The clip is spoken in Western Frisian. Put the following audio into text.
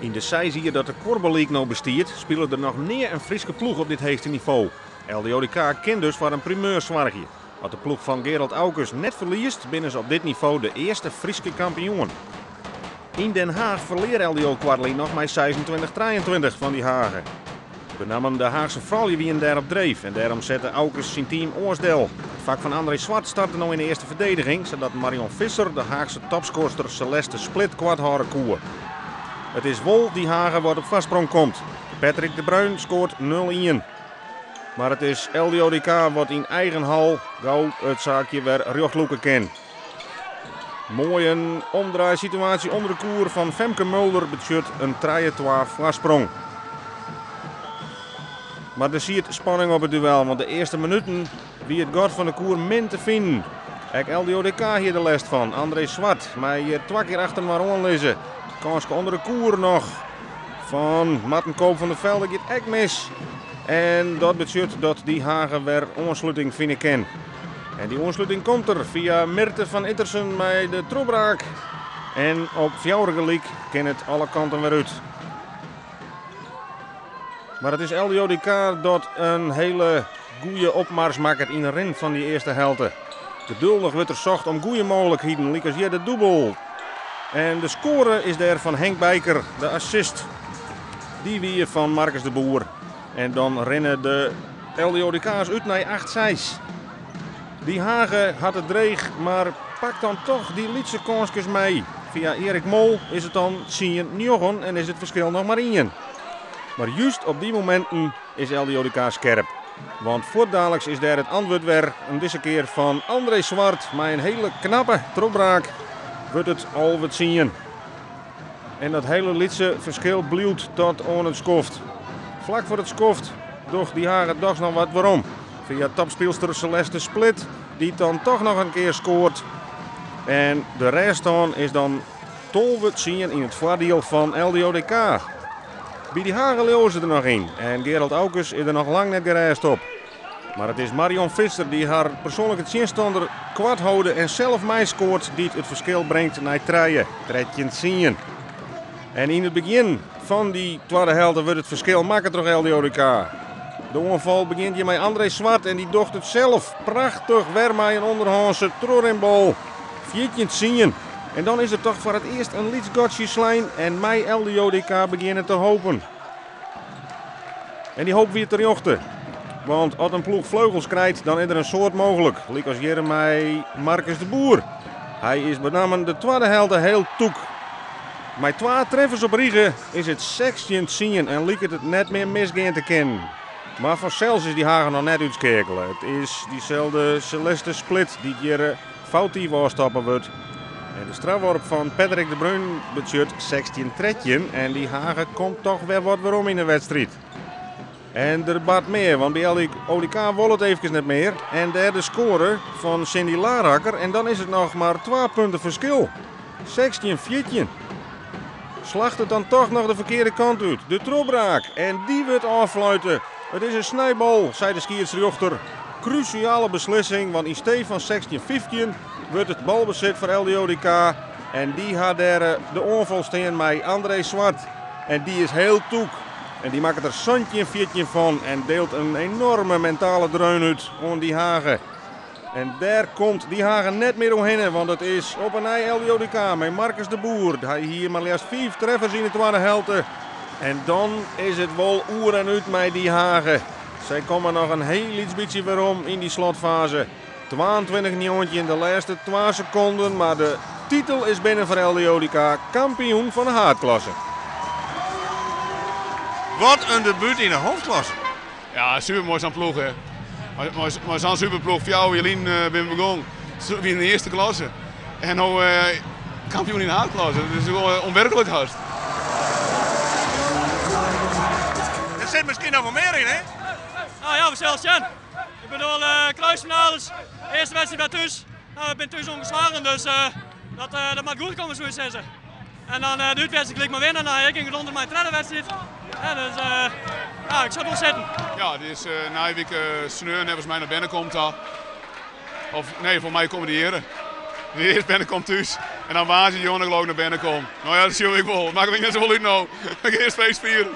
Yn de seis jier dat de Kuorbal League no bestiet, spile der noch nea in Fryske ploech op dit heechste nivo. LDODK kin dus foar in primeur soargje. As de ploech fan Gerald Aukes net ferliest, binne se op dit nivo de earste Fryske kampioen. Yn Den Haag ferlear LDO koartlyn noch mei 26-23 fan Die Haghe. Benammen de Haachse froulju wiene dêr op dreef en dêrom sette Aukes syn team oars del. It fak fan André Zwart starte no yn de earste ferdediging, sadat Marion Visser de Haachse topskoarster Celeste Split koart hâlde koe. It is wol Die Haghe wat op foarsprong komt. Patrick de Bruin skoart 0-1. Mar it is LDODK wat yn eigen hal gau it saakje wer rjochtlûke kin. Moai in omdraaisituaasje ûnder de koer fan Femke Mulder betsjut in 3-2 foarsprong. Mar der siet spanning op it duel, want de earste minuten wie it gat fan de koer min te finen. Ek LDODK hie der lêst fan. André Zwart mei hjir twa kear achterinoar oanlizze. Kânske ûnder de koer noch fan Marten Koop van der Velde giet ek mis. En dat betsjut dat Die Haghe wer oansluting fine kin. En dy oansluting komt der fia Mirte van Ittersen mei de trochbraak. En op fjouwer gelyk kin it alle kanten wer út. Mar it is LDODK dat in hiele goede opmars makket yn de rin fan dy earste helte. Geduldich wurdt der socht om goede mooglikheden, lykas hjir de dûbel. En de skoare is dêr fan Henk Bijker, de assist. Dy wie fan Marcus de Boer. En dan rinne de LDODK'ers út nei 8-6. Die Haghe hat it dreech, mar pakt dan toch dy lytse kânskes mei. Fia Erik Mol is it dan 10-9 en is it ferskil noch mar ien. Mar just op dy mominten is LDODK skerp. Want fuortdaliks is dêr it antwurd wer, en dizze kear fan André Zwart mei in hiele knappe trochbraak wurdt it 11-10. En dat hiele lytse ferskil bliuwt tot oan it skoft. Flak foar it skoft docht Die Haghe dochs noch wat werom. Fia topspylster Celeste Split, dy't dan toch noch in kear skoart. En de rêststân is dan 12-10 yn it foardiel fan LDODK. By Die Haghe leauwe se der noch yn en Gerald Aukes is der noch lang net gerêst op. Mar it is Marion Visser dy't har persoanlike tsjinstanner koart hâlde en sels meiskoart dy't it ferskil bringt nei trije, 13-10. En yn it begjin fan dy twadde helte wurdt it ferskil makke troch LDODK. De oanfal begjint hjir mei André Zwart en dy docht it sels prachtich wer mei in ûnderhânse trochrinbal. 14-10. En dan is der toch foar it earst in lyts gatsje slein en mei LDODK begjinne te hopen. En dy hoop wie terjochte. Want as in ploech fleugels krijt, dan is der in soad mooglik. Lykas hjir mei Marcus de Boer. Hy is benammen de twadde helte hiel tûk. Mei twa treffers op rige is it 16-10 en liket it net mear misgean te kinnen. Mar fansels is Die Haghe noch net útskeakele. It is dyselde Celeste Split dy't hjir foutyf ôfstoppe wurdt. En de strafworp fan Patrick de Bruin betsjut 16-13 en Die Haghe komt toch wer wat werom yn de wedstriid. En der bart mear, want by LDODK wol it eefkes net mear. En dêr de skoare fan Cindy Larakker en dan is it noch mar twa punten ferskil. 16-14. Slacht it dan toch noch de ferkearde kant út. De trochbraak en dy wurdt ôffluite. It is in snijbal, sei de skiedsrjochter. Krúsjale beslissing, want yn stee fan 16-15 wurdt it balbesit foar LDODK. En dy ha dêr de oanfal stean mei André Zwart. En dy is hiel tûk. En dy makket der 17-14 fan en deelt in enoarme mentale dreun út oan Die Haghe. En dêr komt Die Haghe net mear oerhinne, want it is op 'e nij LDODK mei Marcus de Boer. Hy hie mar leafst 5 treffers yn de twadde helte. En dan is it wol oer en út mei Die Haghe. Sy komme noch in hiel lyts bytsje werom yn dy slotfaze. 22-19 de lêste 2 sekonden, mar de titel is binnen foar LDODK, kampioen fan de haadklasse. Wat in debút yn de hoofdklasse. Ja, super moai sa'n ploech. Hè. Mei sa'n superploech, 4 jier lyn binne we begûn. We yn de earste klasse. En no kampioen yn de haadklasse. Dat is wol ûnwerklik hast. Der sit miskien noch wol mear yn, hè? Nou ja, we sille sjen. Ik bedoel, kruisfinales, earste wedstriid wer thús. Nou, ik bin thús ûngeslagen, dus dat moat goed komme, soe ik sizze. En dan de útwedstriid gelyk mar winne. Nou, ik ging rûnder mei de tredde wedstriid. Ja, dus ja, ik sil wol sitten. Ja, dit is nije wike sneon neffens my nei Bennekom ta. Of nee, foar my komme de hearen. De earst Bennekom thús. En dan woansdei jûn geloof ik nei Bennekom. No ja, dat sjoch ik wol. Makket my net safolle út no. Ik gean earst feest fieren.